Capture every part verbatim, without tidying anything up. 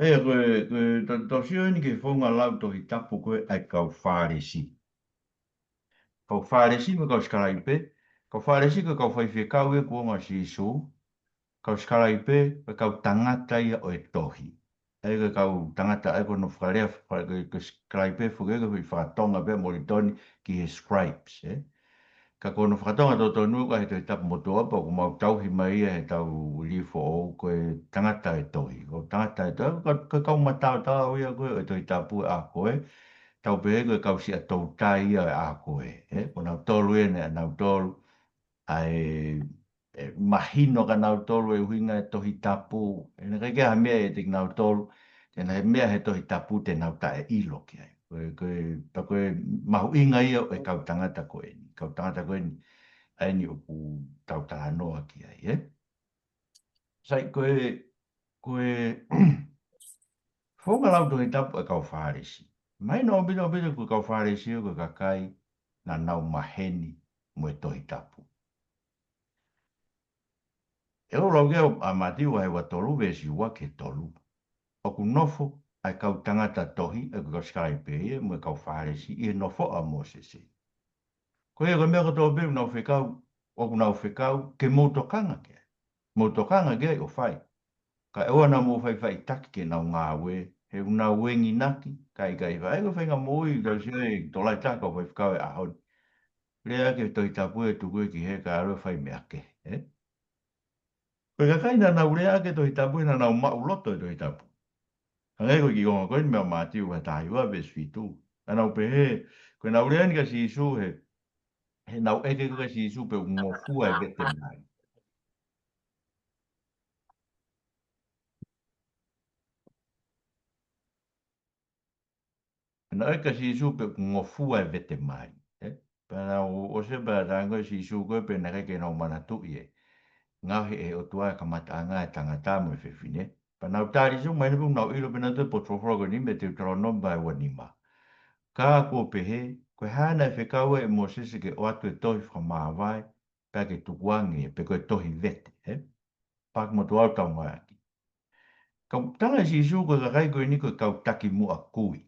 ʻIo, ko e, ko e, tau, tau sio eni ki he founga lau Tohi Tapu ko ē ʻa e kau Fālesi. Kau Fālesi mo e kau sikalaipe, kau Fālesi ko e kau faifekau ia kuonga ʻo Sīsū, kau sikalaipe, ko e kau tangata ia ʻo e tohi. ʻA ia ko e kau tangata, ʻa ia ko hono fakalea, fa-, ko e, ko e sikalaipe foki ko e fakatonga pē ʻa Molitoni ki he scribes, ē? Ka ko hono fakatonga totonu ko e Tohi Tapu motuʻa pea ʻoku mau tauhi mai ia he tau liliu foʻou ko e tangata ʻo e tohi. Ko e tangata ʻo e tohi, ko e, ko e kau mataotao ia ko ē ʻo e Tohi Tapu ʻa ko ē, tau pehē ko e kau siʻa toutai ia ʻa ko ē, ē? Ko nautolu ē naʻa nautolu ʻa e, ʻe mahino kia nautolu e ʻuhinga e Tohi Tapu, ʻe naʻe ʻikai ke ʻi ai ha meʻa ʻiate kinautolu, te nau meʻa he Tohi Tapu te nau taʻeʻilo ki ai. Ko e, ko e, pea ko e mahuʻinga ia ʻo e kau tangata ko eni, kau tangata ko eni, ʻa eni ʻoku tau talanoa ki ai, ē? Sai, ko e, ko e founga lau Tohi Tapu ʻa e kau Fālesi. Mahino ʻaupito, ʻaupito ko e kau Fālesi ʻo ko e kakai naʻa nau maheni mo e Tohi Tapu. ʻE ʻoku lau ki ai ʻa Mātiu vahe ua tolu veesi ua ki he tolu. ʻOku nofo ʻa e kau tangata tohi, ʻa e kau sikalaipe ia, mo e kau Fālesi, ʻi he nofoʻa ʻo Mōsese. Ko ia ko e meʻa kotoa pē ʻoku nau fekau, ʻoku nau fekau, ke mou tokanga ki ai. Mou tokanga ki ai ʻo fai. Kae ʻoua naʻa mou faʻifaʻitaki ki heʻenau ngāue, he ʻoku nau enginaki, kae ʻikai fai. Ko e faʻahinga moʻui, tau sio ʻi he tokolahi taha kau faifekau he ʻaho ni. Lea ʻaki e Tohi Tapu ʻe tuku ia ki hē kae ʻalu ʻo fai meʻa kehe, ē? Ko e kakai naʻa nau lea ʻaki e Tohi Tapu, naʻa nau maʻuloto e Tohi Tapu. Hangē ko e kiʻi konga ko eni mei Mātiu vahe taha hiva veesi fitu. Naʻa nau pehē, ko ʻenau lea eni kia Sīsū he, heʻenau ʻeke ko ē kia Sīsū pe ʻoku ngofua e vete mai. Naʻe ʻeke kia Sīsū pe ʻoku ngofua e vete mai, ē? Pea naʻe ʻosi pē ʻa e tango ʻa Sīsū ko ē pea naʻe ʻikai ke nau manatuʻi e ngaohi ʻe he ʻOtua e kamataʻanga e tangata mo e fefine. Pea nau tali Sīsū mai naʻa nau ʻilo pē nautolu e potu folofola ko eni mei he Teutalonome vahe ua nima. Ka kuo pehē, ko e hā naʻe fekau ai ʻe Mōsese ke ʻoatu e tohi fakamāvae, pea ke tukuange, pe ko e tohi vete, ē? Paaki motuʻa ʻoku tau ngāueʻaki. Ka ʻoku tala ʻe Sīsū ko e kakai ko eni ko e kau taki muʻa kui.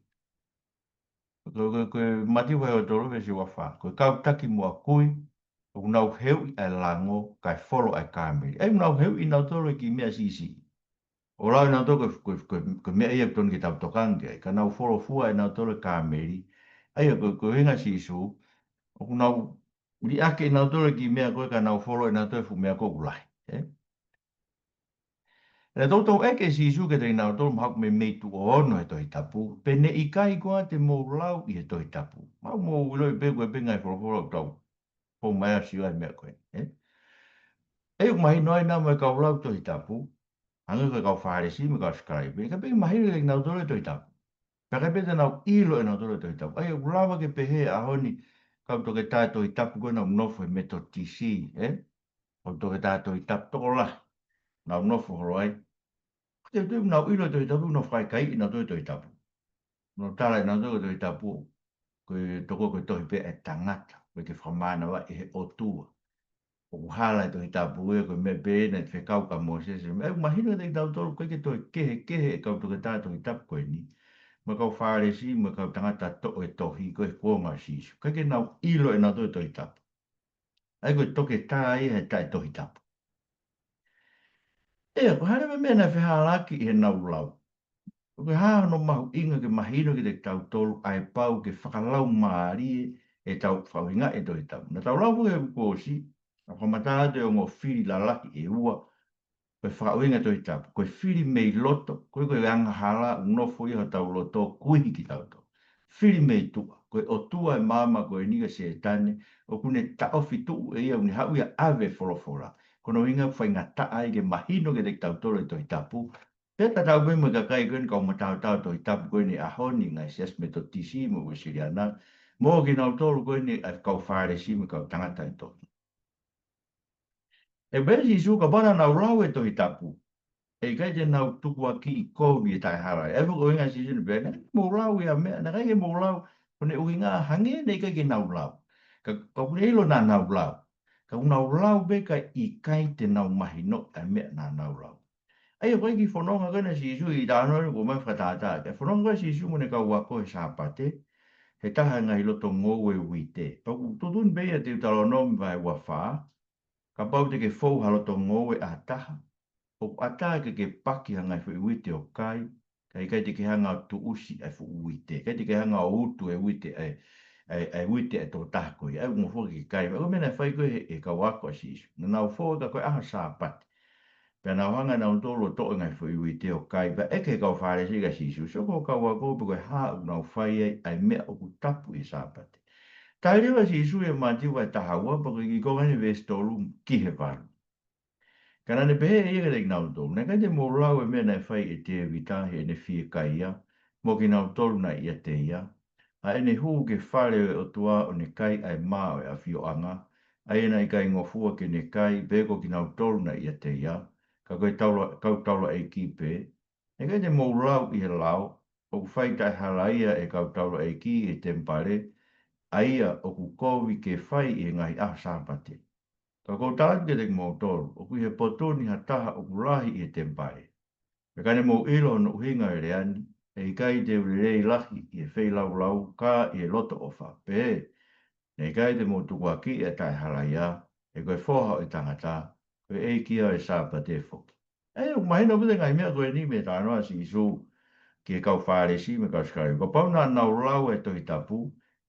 Ko, ko, ko e Mātiu vahe ua tolu veesi ua fā. Ko e kau taki muʻa kui, ʻoku nau heuʻi ʻa e lango, kae folo ʻa e kāmeli. ʻA ia ʻoku nau heuʻi nautolu e kiʻi meʻa siʻisiʻi. ʻO lau ʻe nautolu ko, ko, ko, ko e meʻa ia ʻoku totonu ke tau tokanga ki ai. Ka nau folo fua ʻe nautolu e kāmeli. ʻA ia ko, ko e ʻuhinga ʻa Sīsū, ʻoku nau liʻaki ʻe nautolu e kiʻi meʻa ko ē ka nau folo ʻe nautolu e fuʻu meʻa ko ē ʻoku lahi, ē? Naʻe toutou ʻeke ʻe Sīsū kiate kinautolu mahalo ko e meimei tuʻo ono he Tohi Tapu, pe naʻe ʻikai koā te mou lau ʻi he Tohi Tapu. Mahalo mou ʻiloʻi pē ko e pē ngaahi folofola ʻoku tau fou mai ʻo sio ai meʻa ko ē, ē? ʻE ʻoku mahino ai naʻa mo e kau lau Tohi Tapu, hangē ko e kau Fālesi mo e kau sikalaipe, ʻikai pē mahino kiate kinautolu e Tohi Tapu. Pea ʻikai pē te nau ʻilo ʻe nautolu e Tohi Tapu. ʻA ia ʻoku lava ke pehē ʻaho ni, kau toketā Tohi Tapu ko ē naʻa nau nofo he Metotisi, ē? Kau toketā Tohi Tapu tokolahi naʻa nau nofo holo ai. Ko e tui ʻoku nau ʻilo e Tohi Tapu, nau fakaʻikaiʻi ʻe nautolu e Tohi Tapu. Nau tala ʻe nautolu e Tohi Tapu ko e toko ko e tohi pē ʻa e tangata, ʻoku ʻikai ke fakamānavaʻi ʻe he ʻOtua. ʻOku hala e Tohi Tapu ia ko e meʻa pē naʻe fekau kia Mōsese. ʻE ʻoku mahino kiate kitautolu ko e ʻikai ke toe kehekehe e kau toketā Tohi Tapu ko eni mo e kau Fālesi, mo e kau tangata toʻo e tohi ko ē he kuonga ʻo Sīsū. ʻIkai ke nau ʻilo ʻe nautolu e Tohi Tapu. ʻA ia ko e toketā ia he taʻe Tohi Tapu. ʻIo, ko e hā leva e meʻa naʻe fehālaaki ʻi heʻenau lau? Ko e hā hono mahuʻinga ke mahino kiate kitautolu ʻa e pau ke fakalaumālie ʻetau fakaʻuhingaʻi e Tohi Tapu? Naʻa tau lau foki he kuo ʻosi, naʻa ku kamata atu e ongo fili lalahi ʻe ua, ko e fakaʻuhinga e Tohi Tapu. Ko e fili mei loto, ko e, ko e angahala, ʻoku nofo ʻi hotau loto, kuihi kitautolu. Fili mei tuʻa, ko e ʻotua e maama ko eni ko Sētane, ʻoku ne taʻofi tuʻu ʻe ia, ʻoku ne haʻu ia ʻo ʻave e folofola. Ko hono ʻuhinga ʻoku faingataʻa ai ke mahino kiate kitautolu e Tohi Tapu. Pea tatau pē mo e kakai ko eni kau mataotao Tohi Tapu ko eni ʻaho ni, ngaahi siasi Metotisi mo Uēsiliana, mo kinautolu ko eni ʻa e kau Fālesi mo e kau tangata e tohi. ʻE pehē ʻe Sīsū kapau naʻa nau lau e Tohi Tapu, ʻe ʻikai te nau tukuakiʻi kovi e taʻehala. ʻE fuʻu ʻuhinga ʻa Sīsū naʻe pehē, naʻe ʻikai ke mou lau ia meʻa, naʻe ʻikai ke mou lau, ko hono ʻuhinga hangē naʻe ʻikai ke nau lau. Ka, ka ʻoku ne ʻilo naʻa nau lau. Ka ʻoku nau lau pē kae ʻikai te nau mahinoʻi ʻa e meʻa naʻa nau lau. ʻA ia ko e kiʻi fononga ko ena ʻa Sīsū ʻi he talanoa ko ē ʻoku mau fakatātā. Ko e fononga ko ē ʻa Sīsū mo ʻene kau ako he Sāpate, he taha e ngaahi loto ngoue uite. Pea ʻoku tuʻutuʻuni pē ia ʻi he Teutalōnome vahe ua fā. Kapau te ke fou ha loto ngoue ʻa ha taha, ʻoku ʻatā ke ke paki ha ngaahi foʻi uite ʻo kai, kae ʻikai te ke hanga ʻo tuʻusi ʻa e fuʻu uite, ʻikai te ke hanga ʻo utu e uite ʻa e, ʻa e, ʻa e uite ʻa e tokotaha ko ia, ʻa ia ʻoku ngofua ke kai. Pea ko e meʻa naʻe fai ko ē ʻe he kau ako ʻa Sīsū. Naʻa nau fou ʻi he ʻaho Sāpate. Pea nau hanga ʻe nautolu ʻo toʻo e ngaahi foʻi uite ʻo kai. Pea ʻeke ʻe he kau Fālesi kia Sīsū, sio ko e kau ako pe ko e hā ʻoku nau fai ai ʻa e meʻa ʻoku tapu ʻi he Sāpate. Tali leva ʻe Sīsū ʻia Mātiu vahe taha ua, pea ko e kiʻi konga eni veesi tolu ki he valu. Ka naʻa ne pehē ʻe ia kiate kinautolu, naʻe ʻikai te mou lau e meʻa naʻe fai ʻe Tēvita heʻene fiekaia, mo kinautolu naʻe ʻiate ia, ʻa ʻene hū ki he fale ʻo e ʻOtua ʻo ne kai ʻa e mā ʻo e ʻafioʻanga, ʻa ia naʻe ʻikai ngofua ke ne kai, pe ko kinautolu naʻe ʻiate ia, ka ko e taula-, kau taulaʻeiki pē. Naʻe ʻikai te mou lau ʻi he lao, ʻoku fai taʻehalaia ʻe he kau taulaʻeiki ʻi he temipale, ʻa ia ʻoku kovi ke fai ʻi he ngaahi ʻaho Sāpate. Ka ʻoku ou tala atu kiate kimoutolu, ʻoku ʻi he potu ni ha taha ʻoku lahi ʻi he temipale. Pea ka ne mou ʻilo hono ʻuhinga ʻo e lea ni, ʻe ʻikai te u lelei lahi ʻi he feilaulau, ka ʻi he loto ʻofa. Pehē, naʻe ʻikai te mou tukuakiʻi ʻa e taʻehalaia, he ko e Foha ʻo e Tangata, ko e ʻEiki ia ʻo e Sāpate foki. ʻA ia ʻoku mahino ʻaupito e ngaahi meʻa ko eni mei he talanoa ʻa Sīsū ki he kau Fālesi mo e kau Sākalaiti. Kapau naʻa nau lau e Tohi Tapu,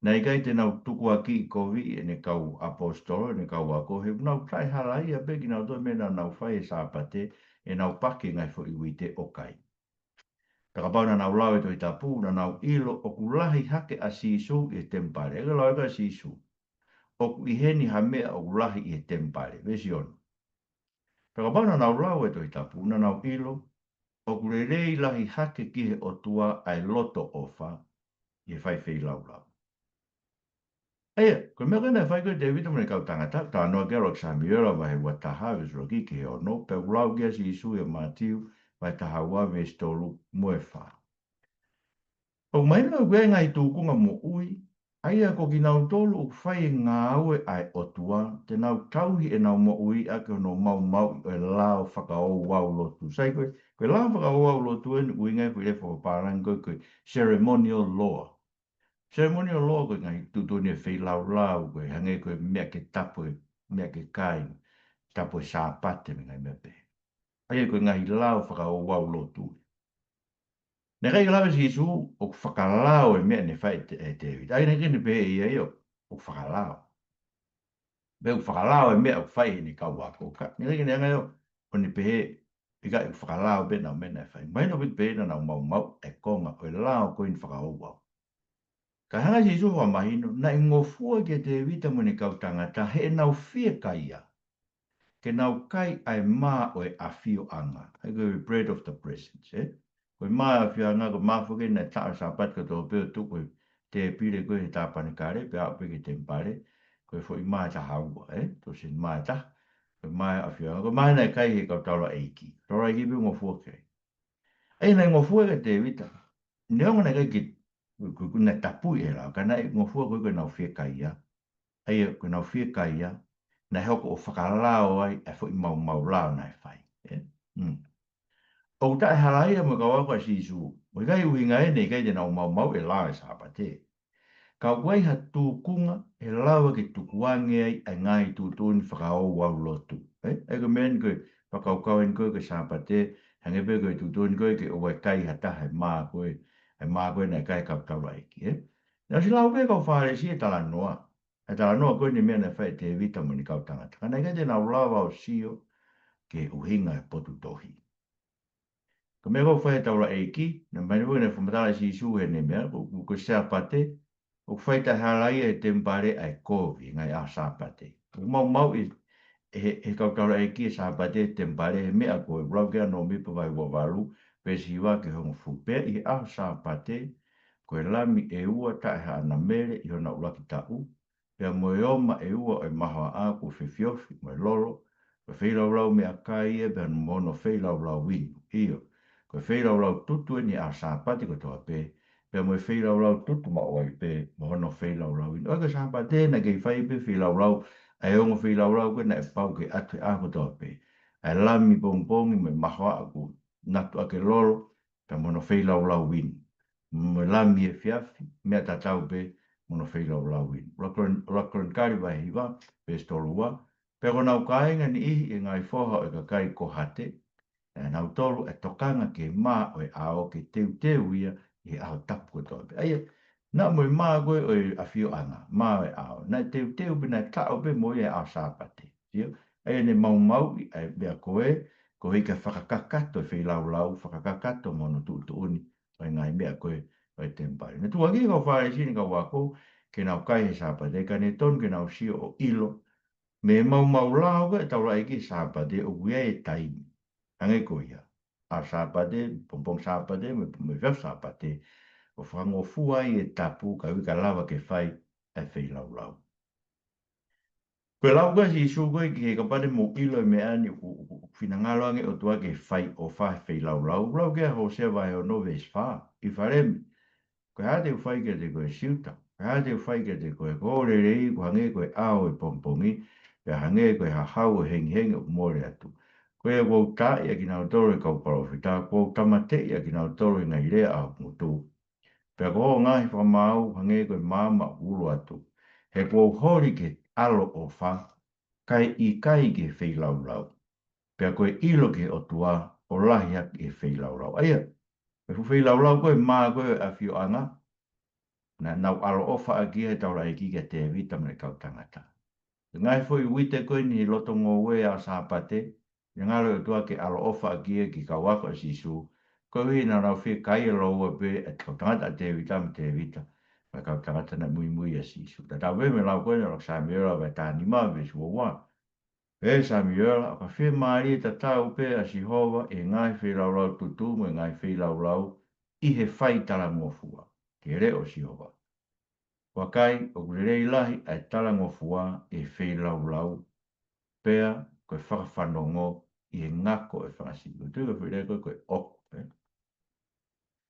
naʻe ʻikai te nau tukuakiʻi koviʻi ʻene kau ʻaposetolo, ʻene kau ako, he ʻoku nau taʻehalaia pē kinautolu e meʻa naʻa nau fai he Sāpate, ʻenau paki e ngaahi foʻi uite ʻo kai. Ka kapau naʻa nau lau e Tohi Tapu, naʻa nau ʻilo ʻoku lahi hake ʻa Sīsū ʻi he temipale. ʻA ia ko e lau ʻa Sīsū, ʻoku ʻi heni ha meʻa ʻoku lahi ʻi he temipale. Veesi ono. Ka kapau naʻa nau lau e Tohi Tapu, naʻa nau ʻilo ʻoku lelei lahi hake ki he ʻOtua ʻa e loto ʻofa ʻi he fai feilaulau. ʻA ia, ko e meʻa ko ē naʻe fai ko ē ʻe Tēvita mo ʻene kau tangata, talanoa ki ai ʻa e ʻuluaki Samiuela vahe ua taha, veesi ʻuluaki ki he ono, pea ʻoku lau ki ai ʻa Sīsū ʻia Mātiu vahe taha ua, veesi tolu mo e fā. ʻOku mahino ʻoku ʻi ai e ngaahi tūkunga moʻui, ʻa ia ko kinautolu ʻoku fai e ngāue ʻa e ʻOtua, te nau tauhi ʻenau moʻui ʻaki hono maumauʻi ʻo e lao fakaouau lotu. Sai ko e, ko e lao fakaouau lotu eni ʻoku ʻuhinga ia ko e lea fakapālangi ko e, ko e ceremonial law. Ceremonial law ko e ngaahi tuʻutuʻuni e feilaulau, ko e hangē ko e meʻa ke tapu e, meʻa ke kai, tapu e Sāpate mo e ngaahi meʻa pehē. ʻA ia ko e ngaahi lao fakaouau lotu. Naʻe ʻikai ke lave ʻa Sīsū ʻoku fakalao e meʻa naʻe fai ʻe Tē-, ʻe Tēvita. ʻA ia naʻe ʻikai ke ne pehē ʻe ia ia ʻoku fakalao. Pe ʻoku fakalao e meʻa ʻoku fai ʻe heʻene kau ako. Ka, naʻe ʻikai ke ne hanga ia ʻo ne pehē, ʻikai, ʻoku fakalao pē ʻenau meʻa naʻe fai. Mahino pē pehē naʻa nau maumauʻi e konga ʻo e lao ko eni fakaouau. Ka hanga ʻe Sīsū ʻo fakamahino, naʻe ngofua kia Tēvita mo ʻene kau tangata heʻenau fiekaia, ke nau kai ʻa e mā ʻo e ʻafioʻanga. ʻA ia ko e bread of the presence, ē? Ko e mā ʻo e ʻafioʻanga, ko e mā foki naʻe taʻo he Sāpate kotoa pē ʻo tuku he tēpile ko ē he tāpanekale, pea aʻu pē ki he temipale, ko e foʻi mā ʻe taha ua, ē? Tokoni mā ʻe taha, ko e mā ʻo e ʻafioʻanga, ko e mā naʻe kai ʻe he kau taulaʻeiki. Taulaʻeiki pē ʻoku ngofua ki ai. ʻA ia naʻe ngofua kia Tēvita. Neongo naʻe ʻikai ke, ko, ko, naʻe tapu ʻi he lao, ka naʻe ngofua ko ē ko ʻenau fiekaia. ʻA ia, ko ʻenau fiekaia, naʻe hoko ʻo fakalao ai ʻa e foʻi maumau lao naʻe fai. Ē? Mm. ʻOku taʻehalaia mo e kau ako ʻa Sīsū. ʻOku ʻikai ʻuhinga eni ʻikai te nau maumauʻi e lao ʻo e Sāpate. Ka ʻoku ʻi ai ha tūkunga ʻe lava ke tukuange ai ʻa e ngaahi tuʻutuʻuni fakaouau lotu. Ē? ʻA ia ko e meʻa eni ko e fakakaukau eni ko ē ko e Sāpate, hangē pē ko e tuʻutuʻuni ko ē ke ʻoua ʻe kai ha taha e mā ko ē, e mā ko ē naʻe kai ʻe he kau taulaʻeiki, ē? Naʻe ʻosi lau pē ʻe he kau Fālesi e talanoa. E talanoa ko eni meʻa naʻe fai ʻe Tēvita mo ʻene kau tangata. Ka naʻe ʻikai te nau lava ʻo sio ki he ʻuhinga e potu tohi. Ko e meʻa ko ē ʻoku fai ʻe he taulaʻeiki, naʻe mahino pē naʻe fakamatala ʻe Sīsū heʻene meʻa, ko, ko, ko e Sāpate, ʻoku fai taʻehalaia he temipale ʻa e kovi, ngaahi ʻaho Sāpate. ʻOku maumauʻi ʻe he, ʻe he kau taulaʻeiki e Sāpate he temipale he meʻa ko ē, ʻoku lau ki ai ʻa Nōmipa vahe ua valu, veesi hiva ki he hongofulu. Pea ʻi he ʻaho Sāpate, ko e lami ʻe ua taʻe haʻana mele ʻi hona ʻuluaki taʻu, pea mo e oma ʻe ua ʻo e mahoaʻa kuo fefiofi mo e lolo, ko e feilaulau meʻakai ia pea mo hono feilaulau inu. ʻIo, ko e feilaulau tutu eni he ʻaho Sāpate kotoa pē, pea mo e feilaulau tutu maʻu ai pē mo hono feilaulau inu. ʻA ia ko e Sāpate naʻe kei fai pē feilaulau, ʻa e ongo feilaulau ko ē naʻe pau ke ʻatu he ʻaho kotoa pē. ʻA e lami pongipongi mo e mahoaʻa kuo natu ʻaki e lolo, pea mo hono feilaulau inu. Mo e lami efiafi, meʻa tatau pē mo hono feilaulau inu. ʻUluaki Kolon-, ʻuluaki Kolonikali vahe hiva, veesi tolu ua, pea ko honau kāinga ʻe niʻihi ʻi he ngaahi foha ʻo e kakai Kohate, ʻa nautolu ʻe tokanga ki he mā ʻo e ʻao ke teuteu ia ʻi he ʻaho tapu kotoa pē. ʻA ia, naʻa mo e mā ko ē ʻo e ʻafioʻanga, mā ʻo e ʻao. Naʻe teuteu pē, naʻe taʻo pē mo ia ʻi he ʻaho Sāpate. Sio? ʻA ia naʻe maumauʻi ʻa e meʻa ko ē, koeʻuhi ke fakakakato e feilaulau, fakakakato mo hono tuʻutuʻuni ʻo e ngaahi meʻa ko ē ʻo e temipale. Naʻe tukuange ʻe he kau Fālesi ʻa e kau ako ke nau kai he Sāpate, ka naʻe tonu ke nau sio ʻo ʻilo mei he maumau lao ko ē ʻa e taulaʻeiki he Sāpate ʻoku ʻi ai e taimi. Hangē ko ia, ʻaho Sāpate, pongipongi Sāpate, mo e, mo e efiafi Sāpate, ʻoku fakangofua ai e tapu, kae ʻikai lava ke fai ʻa e feilaulau. Ko e lau ko ē ʻa Sīsū ko ē ki he kapau te mou ʻilo e meʻa ni, ʻoku, ʻoku, ʻoku finangalo ange ʻOtua ke fai ʻofa he feilaulau. Lau ki ai ʻa Hōsea vahe ono veesi fā, ʻIfalemi, ko e hā te u fai kiate koe, Siuta? Ko e hā te u fai kiate koe? Ko hoʻo lelei ʻoku hangē ko e ʻao ʻo e pongipongi, pea hangē ko e hahau ʻo e hengihengi ʻoku mole atu. Ko ia kuo u taaʻi ʻa kinautolu ʻe he kau palōfita, kuo u tāmateʻi ʻa kinautolu ʻi he ngaahi lea ʻa hoku ngutu. Pea ko hoʻo ngaahi fakamaau hangē ko e maama ʻoku ulu atu. He kuo u holi ki he ʻaloʻofa, kae ʻikai ki he feilaulau. Pea ko e ʻilo ki he ʻOtua, ʻo lahi hake ʻi he feilaulau. ʻA ia, e fuʻu feilaulau ko ē, mā ko ē ʻo e ʻafioʻanga, naʻa nau ʻaloʻofa ʻaki ia ʻe he taulaʻeiki kia Tēvita mo ʻene kau tangata. Ko e ngaahi foʻi uite ko eni he loto ngoue ʻaho Sāpate, naʻe ngalo ʻe he ʻOtua ke ʻaloʻofa ʻaki ia ki he kau ako ʻa Sīsū, koeʻuhi naʻa nau fiekaia lōua pē ʻa e kau tangata ʻa Tēvita mo Tēvita, mo e kau tangata naʻe muimui ʻia Sīsū. Tatau pē mo e lau ko ē ʻa e ʻuluaki Samiuela vahe taha nima veesi ua ua. ʻE Samiuela, ʻoka fiemālie tatau pē ʻa Sihova ʻi he ngaahi feilaulau tutu mo e ngaahi feilaulau ʻi he fai talangofua ki he leʻo ʻo Sihova. Vakai, ʻoku lelei lahi ʻa e talangofua ʻi he feilaulau, pea ko e fakafanongo ʻi he ngako ʻo e fanga sipi. Tui ko e foʻi lea ko ē ko e ʻoku, ē?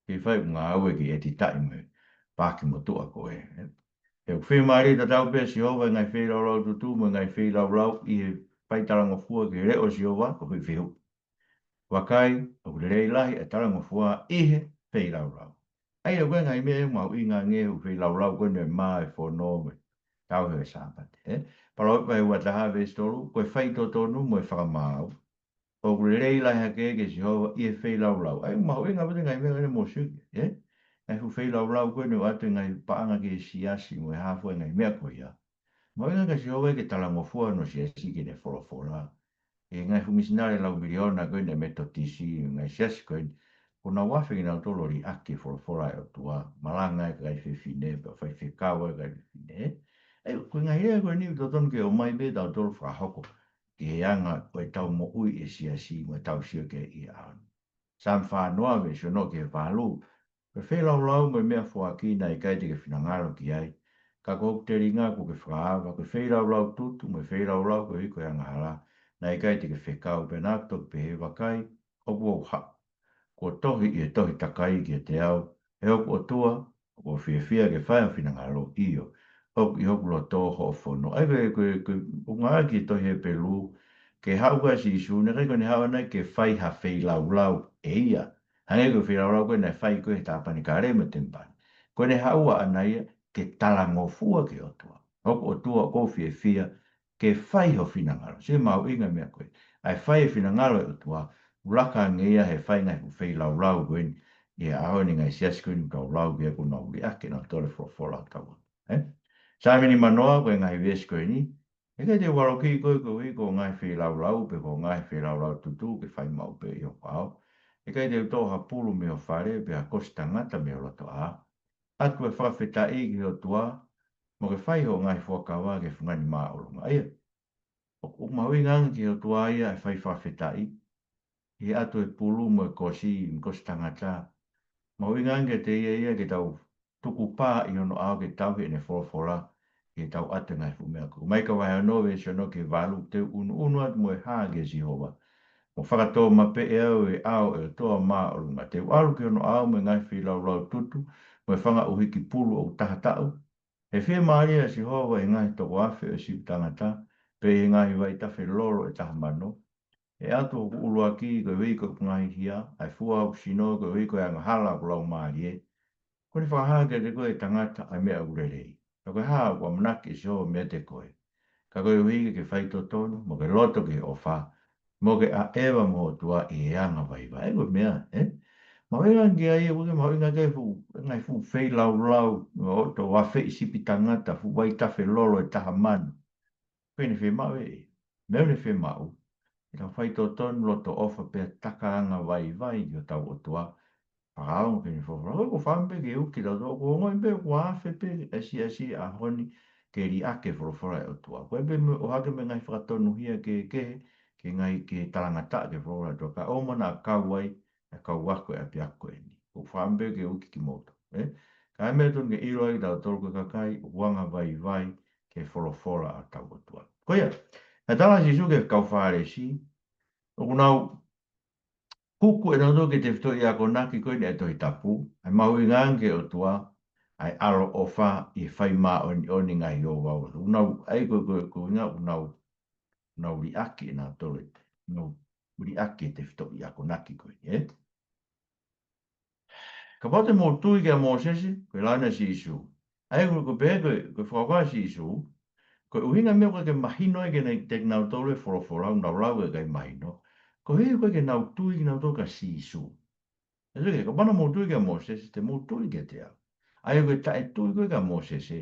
Ke fai ʻū ngāue ke ʻetitaʻi mo e paaki motuʻa ko ē, ē? He ʻoku fiemālie tatau pē ʻa Sihova ʻi he ngaahi feilaulau tutu mo e ngaahi feilaulau ʻi he fai talangofua ki he leʻo ʻo Sihova, ko e foʻi fehuʻi. Vakai, ʻoku lelei lahi ʻa e talangofua ʻi he feilaulau. ʻA ia ko e ngaahi meʻa ia ʻoku mahuʻinga ange he ʻū feilaulau ko eni ʻo e mā, e fono, mo e tauhi ʻo e Sāpate, ē? Palōvepi vahe ua taha veesi tolu, ko e faitotonu mo e fakamaau ʻoku lelei lahi hake kia Sihova ʻi he feilaulau. ʻA ia ʻoku mahuʻinga pē ʻa e ngaahi meʻa ko eni mo siki, ē? Ngaahi fuʻu feilaulau ko eni ʻoku ʻoatu ʻe he ngaahi paʻanga ki he siasi mo e hā fua e ngaahi meʻa ko ia. Mahuʻinga kia Sihova ia ke talangofua hono siasi ki heʻene folofola. ʻI he ngaahi fuʻu misinale lau miliona ko eni ʻa e Metotisi, ngaahi siasi ko eni, kuo nau afe kinautolu ʻo liʻaki e folofola ʻa e ʻOtua, malanga e kakai fefine, pea faifekau e kakai fefine. ʻE, ko e ngaahi lea ko eni ʻoku totonu ke ʻomai pē tautolu fakahoko ki he anga ʻo ʻetau moʻui ʻi he siasi mo ʻetau sio ki ai ʻi he ʻaho ni. Saame fā noa veesi ono ki he valu. Ko e feilaulau mo e meʻafoaki naʻe ʻikai te ke finangalo ki ai, ka ko hoku telinga kuo ke fakaava. Ko e feilaulau tutu mo e feilaulau koeʻuhi ko e angahala naʻe ʻikai te ke fekau. Pea naʻa ku toki pehē, Vakai, ʻoku ou haʻu, kuo tohi ʻi he tohi takai kiate au, ʻE hoku ʻOtua, ʻoku ou fiefia ke fai ho finangalo, ʻio, ʻoku ʻi hoku loto hoʻo fono. ʻA ia ko e, ko e, ko e ʻuhinga ki he tohi Hepelū, ke haʻu ko ē ʻa Sīsū, naʻe ʻikai ko ʻene haʻu ʻaʻana ke fai ha feilaulau ʻe ia. Hangē ko e feilaulau ko ē naʻe fai ko ē he tāpanekale mo e temipale. Ko ʻene haʻu ʻaʻana ia ke talangofua ki he ʻOtua. Hoku ʻOtua, ʻoku ou fiefia ke fai ho finangalo. Sio ki he mahuʻinga e meʻa ko ē. ʻA e fai e finangalo ʻo e ʻOtua, ʻoku laka ange ia he fai e ngaahi fuʻu feilaulau ko eni ʻi he ʻaho ni, ngaahi siasi ko eni ʻoku tau lau ki ai, kuo nau liʻaki ʻenautolu e folofola ʻa e ʻOtua. Ē? Saame nima noa, ko e ngaahi veesi ko eni. ʻE ʻikai te u valokiʻi koe koeʻuhi ko hoʻo ngaahi feilaulau, pe ko hoʻo ngaahi feilaulau tutu ke fai maʻu pē ʻi hoku ʻao. ʻE ʻikai te u toʻo ha pulu mei ho fale, pe ha kosi tangata mei ho lotoʻā. ʻAtu e fakafetaʻi ki he ʻOtua, mo ke fai hoʻo ngaahi fuakava ki he fungani māʻolunga. ʻA ia, ʻoku, ʻoku mahuʻinga ange ki he ʻOtua ia e fai fakafetaʻi, ʻi he ʻatu e pulu mo e kosi, mo e kosi tangata. Mahuʻinga ange kiate ia ia ke tau tukupā ʻi hono ʻao ke tauhi ʻene folofola, ke tau ʻatu e ngaahi fuʻu meʻa ko ē. Maika vahe ono veesi ono ki he valu, Te u ʻunuʻunu atu mo e hā kia Sihova, mo fakatōmapeʻe au ʻi he ʻao ʻo e ʻOtua māʻolunga. Te u ʻalu ki hono ʻao mo e ngaahi feilaulau tutu, mo e fanga ʻuhiki pulu ʻoku taha taʻu. He fiemālie ʻa Sihova ʻi he ngaahi toko afe ʻo e sipi tangata, pea ʻi he ngaahi vaitafe lolo ʻe taha mano. ʻE ʻatu hoku ʻuluaki koeʻuhi ko ʻeku ngaahi hia, ʻa e fua hoku sino koeʻuhi ko e angahala ʻo hoku laumālie. Ko ʻene fakahā kiate koe ʻe tangata ʻa e meʻa ʻoku lelei. Ka ko e hā ʻoku ʻamanaki ʻe Sihova meiate koe? Ka koeʻuhi ke ke faitotonu, mo ke loto ki he ʻofa, mo ke ʻaʻeva mo ho ʻOtua ʻi he anga vaivai. Ko e meʻa, ē? Mahuʻinga ange ai, ʻoku ke mahuʻinga ke fuʻu, ngaahi fuʻu feilaulau, ʻo tau afeʻi sipi tangata, fuʻu vaitafe lolo ʻe taha mano. Ko ʻene fiemaʻu ē, meʻa ʻoku ne fiemaʻu, ke tau faitotonu, loto ʻofa pea taka anga vaivai ki hotau ʻOtua. Fakaongo ki heʻene folofola. Ko e fakaʻamu pē ke uki tautolu, ʻoku ongoʻi pē ʻoku afe pē e siasi ʻaho ni ke liʻaki e folofola ʻa e ʻOtua. Ko e pē mo e ʻohake mo e ngaahi fakatonuhia kehekehe, ke ngaahi ke talangataʻa ki he folofola ʻa e ʻOtua. Ka ʻoua naʻa kau ai e kau ako ʻo e ʻapiako ko eni. ʻOku fakaʻamu pē ke uki kimoutolu, ē? Ka ʻi ai e meʻa ʻoku totonu ke ʻilo ai kitautolu ko e kakai ʻoku anga vaivai ki he folofola ʻa hotau ʻOtua. Ko ia, naʻe tala ʻe Sīsū ki he kau Fālesi, ʻoku nau kuku ʻe nautolu ki he tefitoʻi akonaki ko eni ʻa e Tohi Tapu, ʻa e mahuʻinga ange ki he ʻOtua, ʻa e ʻaloʻofa ʻi he fai māʻoniʻoni ngaahi ouau. ʻOku nau, ʻa ia ko, ko, ko e ʻuhinga ʻoku nau, nau liʻaki ʻe nautolu ʻe, nau liʻaki e tefitoʻi akonaki ko eni, ē? Kapau te mou tui kia Mōsese, ko e lau eni ʻa Sīsū. ʻA ia ko, ko e pehē ko, ko e fakakaukau ʻa Sīsū, ko e ʻuhinga meʻa ʻoku ʻikai ke mahino ai ke ne, kiate kinautolu e folofola, ʻoku nau lau ʻoku ʻikai mahino. Koeʻuhi ʻoku ʻikai ke nau tui kinautolu kia Sīsū. ʻE sio ki he, kapau naʻa mou tui kia Mōsese, te mou tui kiate au. ʻA ia ko e taʻetui ko ē kia Mōsese,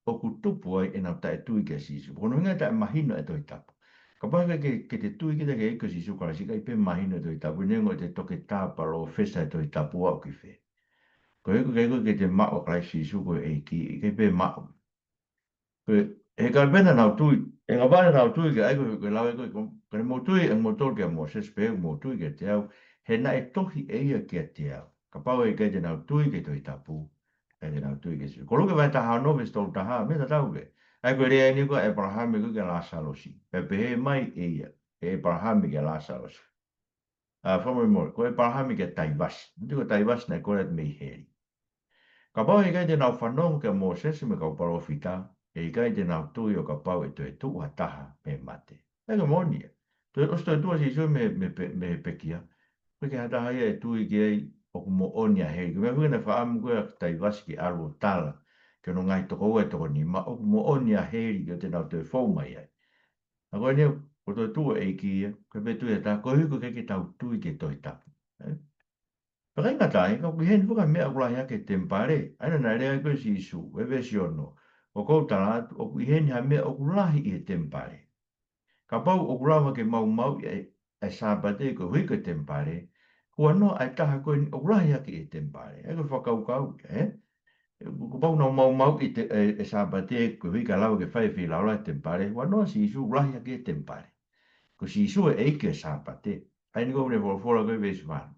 ʻoku tupu ai ʻenau taʻetui kia Sīsū. Ko hono ʻuhinga ʻoku taʻemahino e Tohi Tapu. Kapau ke, ke, ke te tui kita ki he ʻEiki ko Sīsū Kalaisi, ʻikai pē mahino e Tohi Tapu, neongo ʻete toketā, palōfesa e Tohi Tapu ʻo aʻu ki fē. Koeʻuhi ko e ʻikai ko ē ke te maʻu ʻa Kalaisi Sīsū ko e ʻEiki, ʻikai pē maʻu. Ko e, he kapau naʻa nau tui, he kapau naʻa nau tui ki ai, ko e, ko e lau ē ko ē, ko, ka ne mou tui ʻe moutolu kia Mōsese pea ʻoku mou tui kiate au, he naʻe tohi ʻe ia kiate au. Kapau ʻe ʻikai te nau tui ki he Tohi Tapu, ʻikai te nau tui kia Sīsū. Ko Luke vahe taha ono veesi tolu taha, meʻa tatau pē. ʻA ia ko e lea eni ko ē ʻa ʻĒpalahame ko ē kia Lāsalosi. Pea pehē mai ʻe ia, ʻe ʻĒpalahame kia Lāsalosi. ʻA, fakamolemole, ko ʻĒpalahame kia Taivasi. Naʻe ʻi ai ko Taivasi naʻe kole atu mei heli. Kapau ʻe ʻikai te nau fanongo kia Mōsese mo e kau palōfita, ʻe ʻikai te nau tui ʻo kapau ʻe toe tuʻu ha taha mei he mate. ʻA ia ko e moʻoni ia. Toe, ʻosi toe tuʻu ʻa Sīsū mei, mei pe-, mei he pekia. ʻOku ʻikai ha taha ia ʻe tui ki ai ʻoku moʻoni ʻa heli. Ko e meʻa ʻoku ne fakaʻamu ko ē ʻa Taivasi ke ʻalu ʻo tala ki hono ngaahi tokoua ʻe toko nima ʻoku moʻoni ʻa heli ke ʻoua te nau toe fou mai ai. ʻA ko eni, ko e toe tuʻu ʻa e ʻEiki ia, ko e pehē tui ʻe taha, koeʻuhi ko e ʻikai ke tau tui ki he Tohi Tapu. Ē? Pea ʻikai ngata ai, ka ʻoku ʻi heni foki ha meʻa ʻoku lahi hake he temipale, ʻa ia naʻe lea ai ko ē ʻa Sīsū, ʻi he veesi ono, ʻoku ou tala atu, ʻoku ʻi heni ha meʻa ʻoku lahi ʻi he temipale. Kapau ʻoku lava ke maumauʻi ʻa e, ʻa e Sāpate koeʻuhi ko e temipale, huanoa ʻa e taha ko eni ʻoku lahi hake ʻi he temipale. ʻA ia ko e fakakaukau, ē? Kapau naʻa nau maumauʻi e te-, e, e Sāpate koeʻuhi kae lava ke fai e feilaulau he temipale, huanoa Sīsū ʻoku lahi hake he temipale. Ko Sīsū e ʻEiki e Sāpate. ʻA ia eni ko ʻene folofola ko ē veesi valu.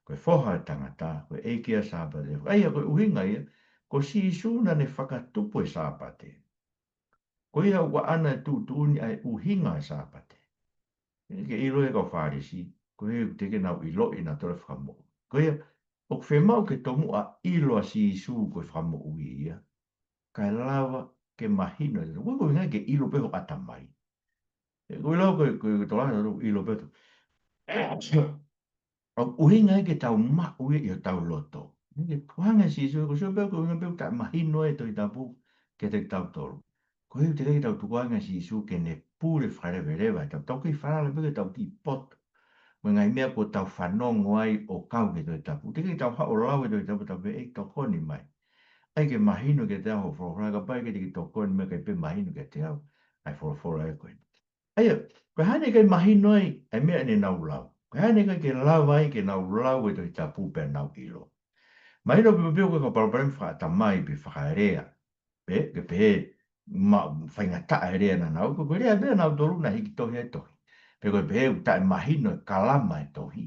Ko e Foha ʻo e Tangata, ko e ʻEiki ʻo e Sāpate. ʻA ia ko e ʻuhinga ia, ko Sīsū naʻa ne fakatupu e Sāpate. Ko ia ʻoku ʻaʻana e tuʻutuʻuni ʻa e ʻuhinga e Sāpate. ʻIkai ke ʻilo ia ʻe he kau Fālesi, koeʻuhi teʻeki ke nau ʻiloʻi ʻe nautolu e Fakamoʻui. Ko ia, ʻoku fiemaʻu ke tomuʻa ʻilo ʻa Sīsū ko e Fakamoʻui ia, kae lava ke mahino. Ko e ʻuhinga ke ʻilo pē ho ʻatamai. ʻE, ko e lau ko e, ko e, ko e tokolahi ʻoku ʻilo pē ʻe tautolu. ʻOku ʻuhinga ia ke tau maʻu ia ʻi hotau loto. Naʻe ʻikai ke tukuange ʻe Sīsū, ko e sio pē ko e ʻuhinga pē ʻoku taʻemahino e Tohi Tapu kiate kitautolu. Koeʻuhi teʻeki ai ke tau tukuange ʻa Sīsū ke ne pule fakaleveleva, tau, tau kei falala pē ke tau kiʻi poto. Mo e ngaahi meʻa kuo tau fanongo ai ʻo kau ki he Tohi Tapu. Teʻeki ai ke tau haʻu ʻo lau e Tohi Tapu, tau pehē ʻe tokoni mai. ʻAi ke mahino kiate au hoʻo folofola, kapau ʻe ʻikai te ke tokoni mai ʻikai pē mahino kiate au ʻa e folofola ē ko ē. ʻA ia, ko e hā naʻe ʻikai mahino ai ʻa e meʻa naʻa nau lau? Ko e hā naʻe ʻikai ke lava ai ke nau lau e Tohi Tapu pea nau ʻilo? Mahino pē pē ko e kau palopalema fakaʻatamai pe fakalea. Pe, ke pehē, ma-, faingataʻa e lea naʻa nau, ko e lea pē ʻa nautolu naʻe hiki tohi e tohi. Pe ko e pehē ʻoku taʻemahino e kalama e tohi.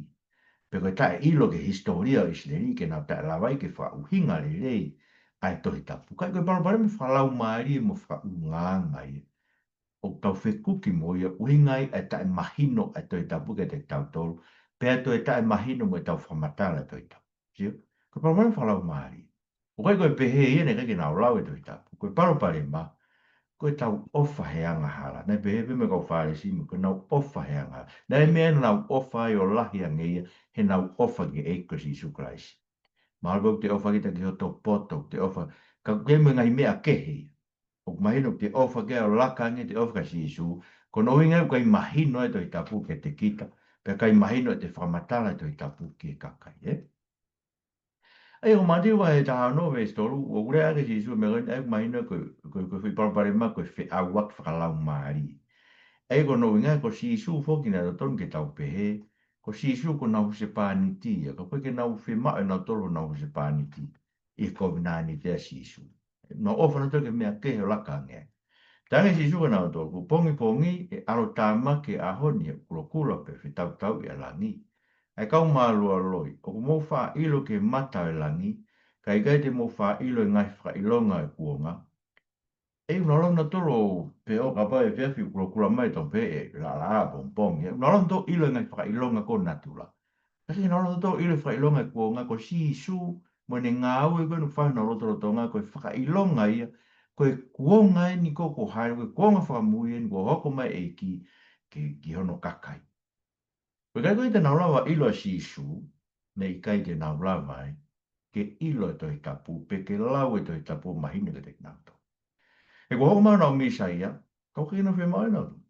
Pe ko e taʻeʻilo ki he hisitōlia ʻo ʻIsileli ke nau taʻelava ai ke fakaʻuhinga lelei ʻa e Tohi Tapu. Ka ko e palopalema fakalaumālie mo fakaʻulungaanga ia ʻoku tau fekuki mo ia, ʻuhinga ia ʻa e taʻemahino ʻa e Tohi Tapu kiate kitautolu, pea toe taʻemahino mo ʻetau fakamatala e Tohi Tapu. Sio? Ko e palopalema fakalaumālie. ʻOku ʻikai ko e pehē ia naʻe ʻikai ke nau lau e Tohi Tapu. Ko e palopalema, ko ʻetau ʻofa he angahala. Naʻe pehē pē mo e kau Fālesi, ko ʻenau ʻofa he angahala. Naʻe meʻa naʻa nau ʻofa ai ʻo lahi ange ia, heʻenau ʻofa ki he ʻEiki ko Sīsū Kalaisi. Mahalo pē ʻoku te ʻofa kita ki hoto poto, te ʻofa, ka ʻoku kei mo e ngaahi meʻa kehe ia. ʻOku mahino ʻoku te ʻofa ki ai ʻo laka ange ʻete ʻofa kia Sīsū, ko hono ʻuhinga ia ʻoku ʻikai mahino ʻa e Tohi Tapu kiate kita, pea ʻikai mahino ʻete fakamatala ʻa e Tohi Tapu ki he kakai, ē? ʻA ia ko Mātiu vahe taha ono veesi tolu, ʻoku lea ʻaki ʻe Sīsū e meʻa ko eni, ʻa ia ʻoku mahino ko, ko, ko e foʻi palopalema ko e feʻauaki fakalaumālie. ʻA ia ko hono ʻuhinga ko Sīsū foki naʻe totonu ke tau pehē, ko Sīsū ko honau husepāniti ia, ka ʻoku ʻikai ke nau fiemaʻu ʻe nautolu honau husepāniti ʻi he kovinānite ʻa Sīsū. Naʻa nau ʻofa nautolu ki he meʻa kehe ʻo laka ange ai. Talaange ʻe Sīsū kiate kinautolu, kuo pongipongi, ʻe ʻalu tāmaki e ʻaho ni, ʻe kulokula pea fetautauʻi ʻa e langi. ʻA e kau mālualoi, ʻoku mou faʻa ʻilo ki he mata ʻo e langi, ka ʻoku ʻikai te mou faʻa ʻilo e ngaahi fakaʻilonga ʻo e kuonga. ʻE, ʻoku nau ʻalu nautolu pē ʻo kapau ʻe efiafi kulokula mai, toki pehē ʻe laʻalaʻā pongipongi. ʻE, ʻoku nau ʻalu nautolu ʻilo e ngaahi fakaʻilonga ko natula. Ka ʻoku ʻikai ke nau ʻalu nautolu ʻilo e fakaʻilonga ʻo e kuonga, ko Sīsū mo ʻene ngāue ko ē naʻe fai ʻi honau lotolotonga, ko e fakaʻilonga ia, ko e kuonga eni ko ē kuo hāʻele, ko e kuonga fakamui eni kuo hoko mai e ʻEiki ki, ki hono kakai. Ko e kakai ko ē te nau lava ʻilo ʻa Sīsū, naʻe ʻikai te nau lava ai ke ʻilo e Tohi Tapu, pe ke lau e Tohi Tapu ʻo mahino kiate kinautolu. He kuo hoko mai honau Mīsaia, ka ʻoku ʻikai ke nau fiemaʻu ʻe nautolu.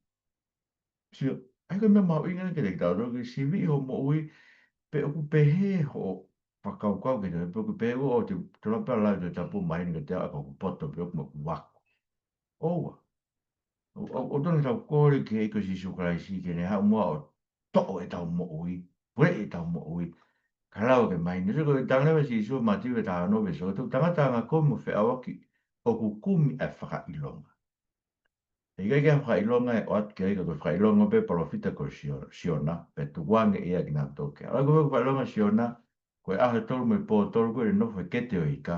Sio, ʻa ia ko e meʻa mahuʻinga kiate kitautolu ke siviʻi hoʻo moʻui, pe ʻoku pehē hoʻo fakakaukau ki he Tohi, pe ʻoku pehē ʻoku te, te lava pē ʻo lau e Tohi Tapu ʻo mahino kiate au ʻa ʻeku poto pe ʻoku mo ʻeku ako. ʻOua. ʻO, ʻo, ʻoku totonu ke tau kole ki he ʻEiki ko Sīsū Kalaisi ke ne haʻu muʻa ʻo toʻo ʻetau moʻui, puleʻi ʻetau moʻui, kae lava ke mahino. Sio, ko e talaange ʻe Sīsū ʻi Mātiu vahe taha ono veesi tolu, ko e tangata angakovi mo feʻauaki ʻoku kumi ʻa e fakaʻilonga. ʻE ʻikai ke ʻi ai ha fakaʻilonga ʻe ʻoatu ki ai ka ko e fakaʻilonga pē ʻa e palōfita ko Sio-, Siona, pea tukuange ia kiate kinautolu. ʻA ia ko e fakaʻilonga ʻa Siona, ko e ʻaho ʻe tolu mo e pō ʻe tolu ko ē ʻene nofo he kete ʻo e ika,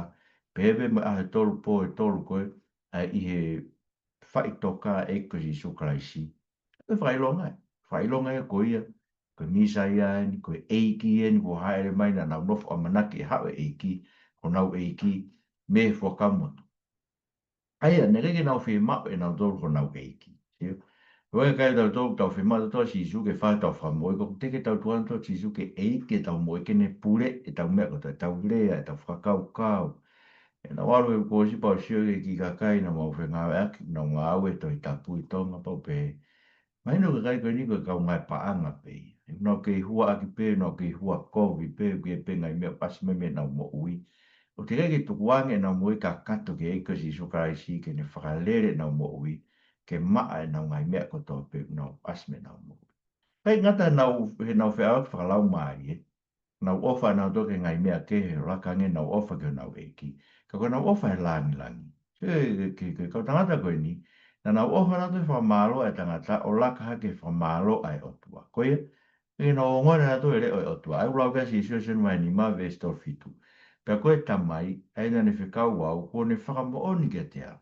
pehē pē mo e ʻaho ʻe tolu pō ʻe tolu ko ē ʻa ia ʻi he faʻitoka ʻo e ʻEiki ko Sīsū Kalaisi. Ko e fakaʻilonga ia. Fakaʻilonga ia ko ia, ko e Mīsaia eni, ko e ʻEiki eni kuo hāʻele mai, naʻa nau nofo ʻamanaki ʻe haʻu e ʻEiki, honau ʻEiki, mei he Fuakava Motuʻa. ʻA ia, naʻe ʻikai ke nau fiemaʻu ʻe nautolu honau ʻEiki. Sio? Ko e kakai ʻoku tau, tau fiemaʻu ʻe tautolu ʻa Sīsū ke fai hotau fakamoʻui, ko e teʻeki ke tau tuku ʻa Sīsū ko e ʻEiki ʻetau moʻui, ke ne puleʻi ʻetau meʻa kotoa, ʻetau lea, ʻetau fakakaukau. ʻE nau ʻalu he kuo ʻosi pea u sio ki he kiʻi kakai naʻa mau fengāueʻaki, nau ngāue he Tohi Tapu ʻi Tonga pea u pehē, mahino ko e kakai ko eni ko e kau ngāue paʻanga pē ia. ʻOku nau kei huaʻaki pē, nau kei hua kovi pē, ʻoku ʻi ai pē ngaahi meʻa ʻoku ʻasi mai mei heʻenau moʻui. ʻOku teʻeki ke tukuange ʻenau moʻui kakato ki he ʻEiki ko Sīsū Kalaisi ke ne fakalele ʻenau moʻui, ke maʻa ʻenau ngaahi meʻa kotoa pē ʻoku nau ʻasi mei heʻenau moʻui. ʻIkai ngata heʻenau, heʻenau feʻauaki fakalaumālie, nau ʻofa nautolu ki he ngaahi meʻa kehe ʻo laka ange heʻenau ʻofa ki honau ʻEiki. Ka ko ʻenau ʻofa he langilangi. Ke, ke, ke, ke kau tangata ko eni, naʻa nau ʻofa nautolu he fakamālō ʻa e tangata ʻo laka hake he fakamālō ʻa e ʻOtua. Ko ia, ke nau ongoʻi nautolu e leʻo ʻo e ʻOtua. ʻA ia ʻoku lau ki ai ʻa Sīsū ʻi Sione vahe nima veesi tolu fitu. Pea ko e Tamai, ʻa ia naʻa ne fekau au, kuo ne fakamoʻoni kiate au.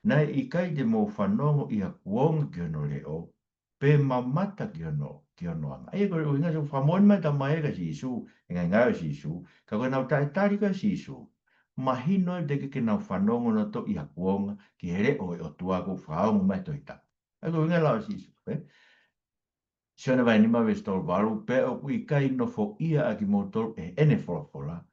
Naʻe ʻikai te mou fanongo ʻi ha kuonga ki hono leʻo, pe mamata ki hono, ki hono anga. ʻA ia ko e ʻuhinga, sio, fakamoʻoni mai e Tamai kia Sīsū, e ngaahi ngāue ʻa Sīsū, ka ko ʻenau taʻetali kia Sīsū, mahino ʻe teʻeki ke nau fanongo nautolu ʻi ha kuonga ki he leʻo ʻo e ʻOtua kuo fakaongo mai he Tohi Tapu. ʻA ia ko e ʻuhinga e lau ʻa Sīsū, ē? Sione vahe nima veesi tolu valu, pea ʻoku ʻikai nofoʻia ʻa kimoutolu ʻe heʻene folofola,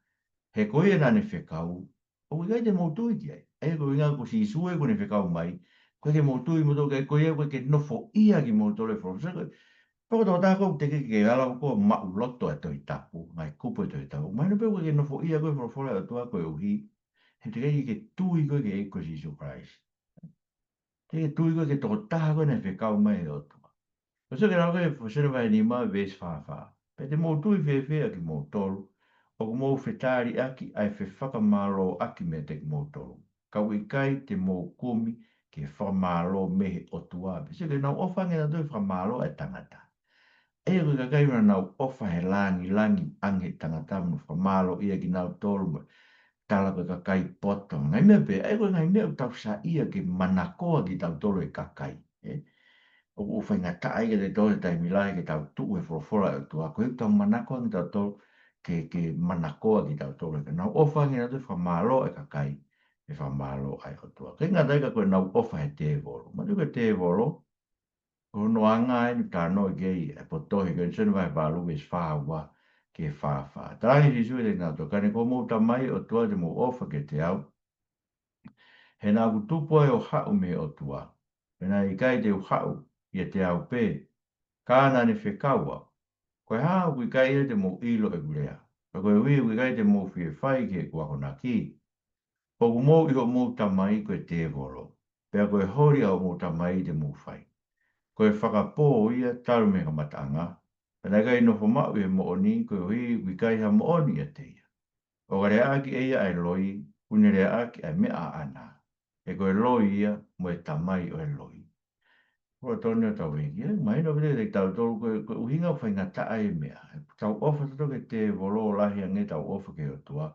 he ko ia naʻa ne fekau, ʻoku ʻikai te mou tui ki ai. ʻA ia ko e ʻuhinga ko Sīsū ē kuo ne fekau mai, ʻoku ʻikai ke mou tui moutolu ki ai, ko ia ʻoku ʻikai ke nofoʻia kimoutolu ʻe he folofola. Sio, ko e, pea ko e tokotaha ʻoku teʻeki ke ala ʻo maʻuloto e Tohi Tapu, ngaahi kupu e Tohi Tapu. Mahino pē ʻoku ʻikai ke nofoʻia koe ʻe he folofola ʻa e ʻOtua koeʻuhi he teʻeki ke tui koe ki he ʻEiki ko Sīsū Kalaisi. Teʻeki ke tui koe ki he tokotaha ko ē naʻe fekau mai ʻe he ʻOtua. Ko e sio ki he lau ko ē ʻa Sione vahe nima veesi fā fā. Pea te mou tui fēfē ʻa kimoutolu, ʻoku mou fetaliʻaki ʻa e fefakamālōʻaki meiate kimoutolu, ka ʻoku ʻikai te mou kumi ki he fakamālō mei he ʻOtua. Pea sio ki heʻenau ʻofa ange nautolu he fakamālō ʻa e tangata. ʻA ia ko e kakai naʻa nau ʻofa he langilangi ange he tangata mo fakamālōʻia kinautolu mo tala ko e kakai poto. Ngaahi meʻa pē, ʻa ia ko e ngaahi meʻa ʻoku tau saiʻia ke manakoa kitautolu ʻe he kakai, ē? ʻOku, ʻoku faingataʻa ia kiate kitautolu he taimi lahi ke tau tuʻu he folofola ʻa e ʻOtua, koeʻuhi ʻoku tau manako ange kitautolu ke, ke manakoa kitautolu. Naʻa nau ʻofa ange nautolu he fakamālō ʻa e kakai, e fakamālō ʻa e ʻOtua. ʻIkai ngata ai ka ko ʻenau ʻofa he tēvolo. Manatuʻi ko e tēvolo, ko hono anga eni ʻoku talanoa ki ai e potohi ko eni, Sione vahe valu veesi fā ua ki he fā fā. Talaange ʻe Sīsū kiate kinautolu, ka ne ko homou Tamai ʻOtua te mou ʻofa kiate au, he naʻa ku tupu ai ʻo haʻu mei he ʻOtua, pea naʻe ʻikai te u haʻu ʻiate au pē, ka naʻa ne fekau au. Ko e hā ʻoku ʻikai ia te mou ʻilo ʻeku lea? Pea koeʻuhi ʻoku ʻikai te mou fie fai ki heʻeku akonaki? ʻOku mou ʻi hoʻomou tamai ko e tēvolo, pea ko e holi ʻa hoʻomou tamai te mou fai. Ko e fakapō ia talu mei he kamataʻanga, pea naʻe ʻikai nofo maʻu ʻi he moʻoni, koeʻuhi ʻoku ʻikai ha moʻoni ʻiate ia. ʻO ka leaʻaki ʻe ia ʻa e loi, ʻoku ne leaʻaki ʻa e meʻa ʻaʻana, he ko e loi ia mo e tamai ʻo e loi. Ko e tonu ʻetau ʻEiki, ē, mahino pē kiate kitautolu ko e, ko e ʻuhinga ʻoku faingataʻa ai e meʻa. ʻEtau ʻofa tautolu ki he tēvolo ʻo lahi ange ʻetau ʻofa ki he ʻOtua.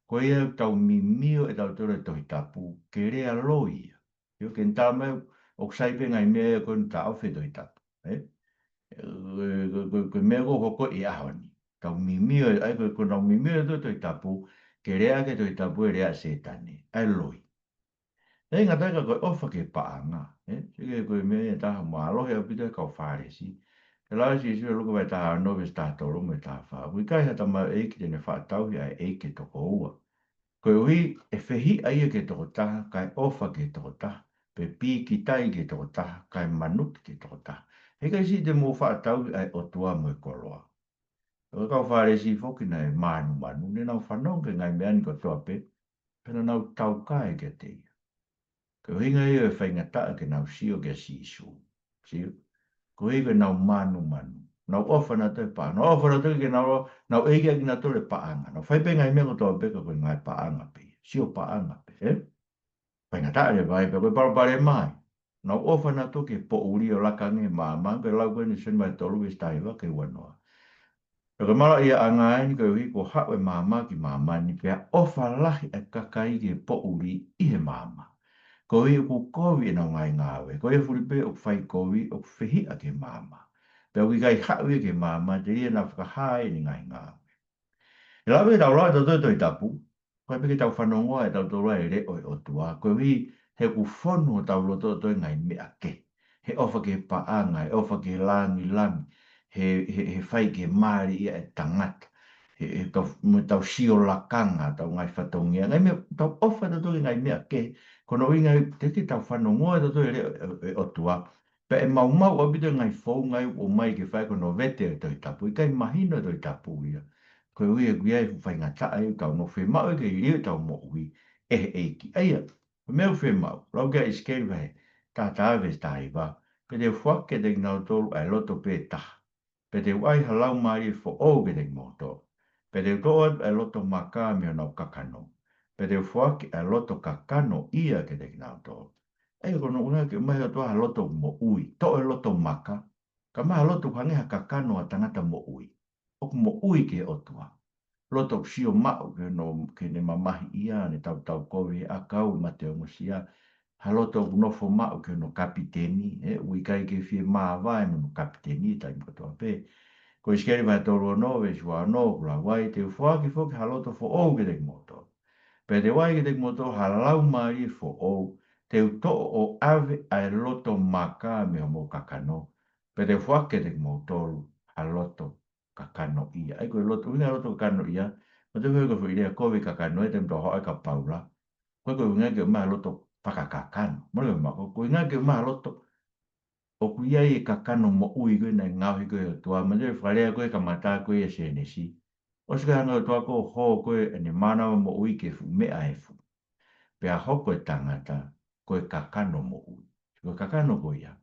Ko ia ʻoku tau mimio ʻetautolu e Tohi Tapu ke lea loi ia. ʻIo, ke ne talamai ʻoku sai pē ngaahi meʻa ia ko eni ʻoku taʻofi ʻe he Tohi Tapu, ē? Ko, ko, ko, ko e meʻa ʻoku hoko ʻi he ʻaho ni. Tau mimio, ʻa ia ko, ko ʻenau mimio ʻetautolu e Tohi Tapu, ke leaʻaki e Tohi Tapu e lea ʻa Sētane, ʻa e loi. ʻIkai ngata ai ka ko e ʻofa ki he paʻanga, ē? Sio ki he, ko e meʻa ia ʻe taha mālohi ʻaupito ʻa e kau Fālesi. Ke lau ʻe Sīsū ʻi Luke vahe taha ono veesi taha tolu mo e taha fā. ʻOku ʻikai ha tamaioʻeiki te ne faʻa tauhi ʻa e ʻeiki ʻe toko ua. Koeʻuhi ʻe fehiʻa ia ki he tokotaha, kae ʻofa ki he tokotaha, pe pīkitai ki he tokotaha, kae manuki ki he tokotaha. He ʻikai siʻi te mou faʻa tauhi ʻa e ʻOtua mo e koloa. Ko e kau Fālesi foki naʻe mānumanu, ne nau fanongo ki he ngaahi meʻa ni kotoa pē, pea naʻa nau taukae kiate ia. Ko e ʻuhinga ia ʻo e faingataʻa ke nau sio kia Sīsū. Sio? Koeʻuhi ko ʻenau mānumanu. Nau ʻofa nautolu he paʻanga. Nau ʻofa nautolu ki heʻenau, nau ʻeikiʻaki nautolu e paʻanga. Nau fai pē ngaahi meʻa kotoa pē ka ko e ngaahi paʻanga pē ia. Sio paʻanga pē, ē? Faingataʻa leva ia pea ko e palopalema ia. Nau ʻofa nautolu ki he poʻuli ʻo laka ange he maama, ko e lau ko eni Sione vahe tolu veesi taha hiva ki he ua noa. Pea ko e malaʻia ʻanga eni koeʻuhi kuo haʻu e maama ki māmani, pea ʻofa lahi ʻa e kakai ki he poʻuli ʻi he maama. Koeʻuhi ʻoku kovi ʻenau ngaahi ngāue. Ko ia fuli pē ʻoku fai kovi, ʻoku fehiʻa ki he maama. Pea ʻoku ʻikai haʻu ia ki he maama, telia naʻa fakahā ʻene ngaahi ngāue. ʻE lava ke tau lau ʻe tautolu e Tohi Tapu, kae pehē ke tau fanongoa ʻe tautolu ʻa e leʻo ʻo e ʻOtua, koeʻuhi he ʻoku fonu hotau loto ʻo toe ngaahi meʻa kehe. He ʻofa ki he paʻanga, he ʻofa ki he langilangi, he, he, he fai ke mali ia e tangata. He, he tau, mo tau sio lakanga, tau ngaahi fatongia. Ngaahi meʻa, tau ʻofa tautolu ki he ngaahi meʻa kehe, ko hono ʻuhinga ia ke tau fanongoa ʻe tautolu e leʻo ʻo e, ʻo e ʻOtua. Pea ʻe maumau ʻaupito e ngaahi founga ia ʻoku ʻomai ke fai ko hono vete ʻo e Tohi Tapu. ʻIkai mahino e Tohi Tapu ia. Koeʻuhi ʻoku ʻi ai e fuʻu faingataʻa ia ʻoku tau nofo maʻu ai ke liliu ʻetau moʻui ʻe he ʻEiki. ʻA ia, ko e meʻa ʻoku fiemaʻu, lau ki ai ʻIsikeli vahe taha taha veesi taha hiva, pea te u foaki kiate kinautolu ʻa e loto pē taha. Pea te u ʻai ha laumālie foʻou kiate kimoutolu. Pea te u toʻo atu ʻa e loto maka mei honau kakano. Pea te u foaki ʻa e loto kakano ia kiate kinautolu. ʻA ia ko hono ʻuhinga ke ʻomai ʻe he ʻOtua ha loto moʻui, toʻo e loto maka, kae ʻomai ha loto ʻoku hangē ha kakano ʻa e tangata moʻui. ʻOku moʻui ki he ʻOtua. Loto ʻoku sio maʻu ki hono, ki heʻene mamahiʻia, ʻene tautau kovi, ʻakau, mate ongosia. Ha loto ʻoku nofo maʻu ki hono kapiteni, ē, ʻoku ʻikai ke fie māvae mo hono kapiteni, taimi kotoa pē. Ko ʻIsikeli vahe tolu ono, veesi ua ono, ʻoku lau ai, te u foaki foki ha loto foʻou kiate kimoutolu. Pea te u ʻai kiate kimoutolu ha laumālie foʻou, te u toʻo ʻo ʻave ʻa e loto maka mei homou kakano. Pea te u foaki kiate kimoutolu ha loto kakanoʻia. ʻA ia ko e loto, ʻuhinga loto kakanoʻia, mo te fai ko e foʻi lea kovi kakano, ʻe te mtou hoa ka Paula. Ko e, ko e ʻuhinga ke ʻomai ha loto fakakakano. Mole ma ko, ko e ʻuhinga ke ʻomai ha loto ʻoku ʻi ai e kakano moʻui ko ē naʻe ngaohi ko ē ʻe he ʻOtua, mo te fakalea ko ē kamata ko ē ʻa Sēnesi. ʻOsi ko ē hanga ʻe he ʻOtua ʻo hō ko ē ʻene mānava moʻui ki he fuʻu meʻa efu. Pea hoko e tangata ko e kakano moʻui. Ko e kakano ko ia.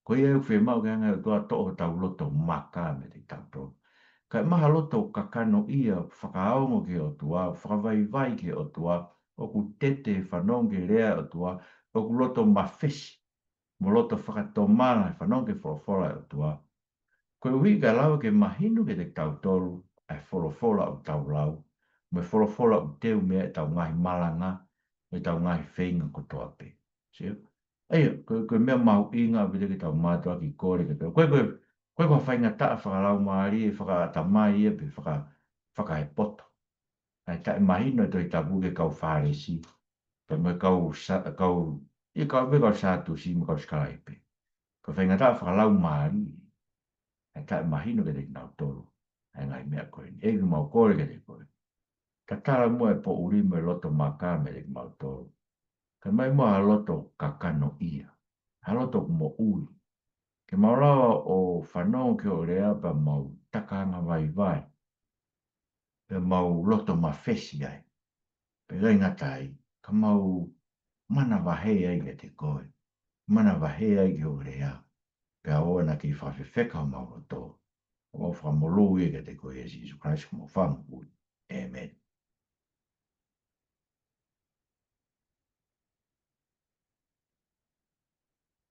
Ko ia ʻoku fiemaʻu ke hanga ʻe he ʻOtua ʻo toʻo hotau loto maka meiate kitautolu. Kae ʻomai ha loto kakanoʻia, fakaongo ki he ʻOtua, fakavaivai ki he ʻOtua, ʻoku tete he fanongo ki he lea ʻa e ʻOtua, ʻoku loto mafesi, mo loto fakatomala he fanongo ki he folofola ʻa e ʻOtua. Koeʻuhi kae lava ke mahino kiate kitautolu ʻa e folofola ʻoku tau lau, mo e folofola ʻoku teu mei ai ʻetau ngaahi malanga, mo ʻetau ngaahi feinga kotoa pē. Sio? ʻA ia, ko, ko e meʻa mahuʻinga ʻaupito ke tau mātuʻaki kole ke tau. Ko e, ko e, ko e, ko e faingataʻa fakalaumālie, fakaʻatamai ia pe faka-, fakaepoto. ʻA e taʻemahino e Tohi Tapu ki he kau Fālesi. Pea mo e kau sa-, kau, ʻi he kau, mo e kau Sātusi mo e kau Sikalaipe. Ko e faingataʻa fakalaumālie. ʻE taʻemahino kiate kinautolu ʻa e ngaahi meʻa ko eni. ʻEiki, mau kole kiate koe, tatala muʻa e poʻuli mo e loto maka meiate kimautolu. Kae ʻomai muʻa ha loto kakanoʻia, ha loto moʻui, ke mau lava ʻo fanongo ki hoʻo lea pea mau taka angavaivai, pea mau loto mafesi ai. Pea ʻikai ngata ai, ka mau manavahē ai kiate koe, manavahē ai ki hoʻo lea, pea ʻoua naʻa kei fakafefeka homau loto. ʻOku mau fakamolū ia kiate koe, ʻia Sīsū Kalaisi ko homau Fakamoʻui.